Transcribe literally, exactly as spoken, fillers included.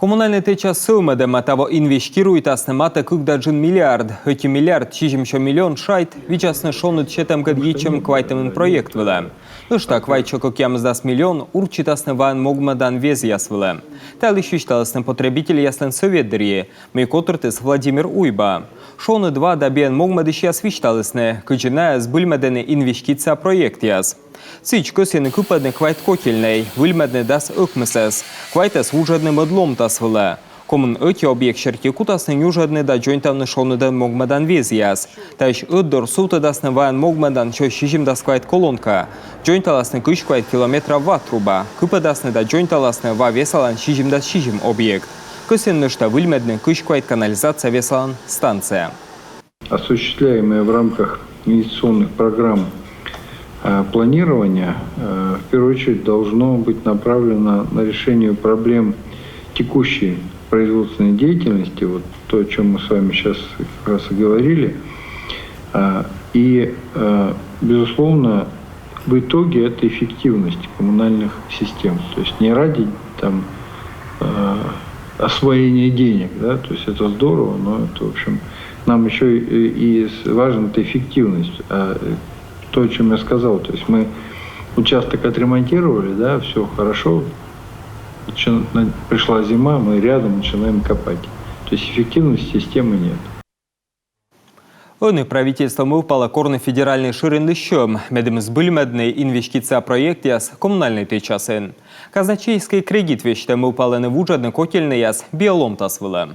Коммунальнӧй тэчас сӧвмӧдӧма. Таво инвестируйтасны матӧ кык да джын миллиард. Ӧти миллиард сизимсё миллион шайт видзасны шоныд сетӧмкӧд йитчӧм квайтымын проект вылӧ. Нӧшта квайтсё кӧкъямысдас миллион урчитасны ваӧн могмӧдан везъяс вылӧ. Та йылысь висьталісны потребительяслӧн сӧвет дырйи, мый котыртіс Владимир Уйба. Шоныд ва да биӧн могмӧдысьяс висьталісны, кыдзи найӧ збыльмӧдӧны инвестиция проектъяс. Сідз, кӧсйӧны кыпӧдны квайт котельнӧй, выльмӧдны дас ӧкмысӧс. Квайтӧс вуджӧдны мӧд ломтас вылӧ. Комын ӧти объект серти кутасны нюжӧдны да дзоньтавны шоныдӧн могмӧдан везъяс. Таысь ӧтдор сувтӧдасны ваӧн могмӧдан сё сизимдас квайт колонка. Дзоньталасны кызь квайт километра ва труба. Кыпӧдасны да дзоньталасны ва весалан сизимдас сизим объект. Кӧсйӧны нӧшта выльмӧдны кызь квайт канализация весалан станция. Осуществляемое в рамках инвестиционных программ э, планирования, э, в первую очередь должно быть направлено на решение проблем текущей производственной деятельности, вот то, о чем мы с вами сейчас как раз и говорили. А, И, э, безусловно, в итоге это эффективность коммунальных систем. То есть не ради там э, освоения денег, да, то есть это здорово, но это, в общем, нам еще и, и с- важна эта эффективность. А, э, То, о чем я сказал, то есть мы участок отремонтировали, да, все хорошо, начи- на- пришла зима, мы рядом начинаем копать. То есть эффективности системы нет. Ӧні правительство мӧвпалӧ корны федеральнӧй шӧринлы сьӧм, медым збыльмӧдны инвестиция проектъяс коммунальнӧй тэчасын. Казначейскӧй кредит весьтӧ мӧвпалӧны вуджӧдны котельнӧйяс биӧ ломтас вылӧ.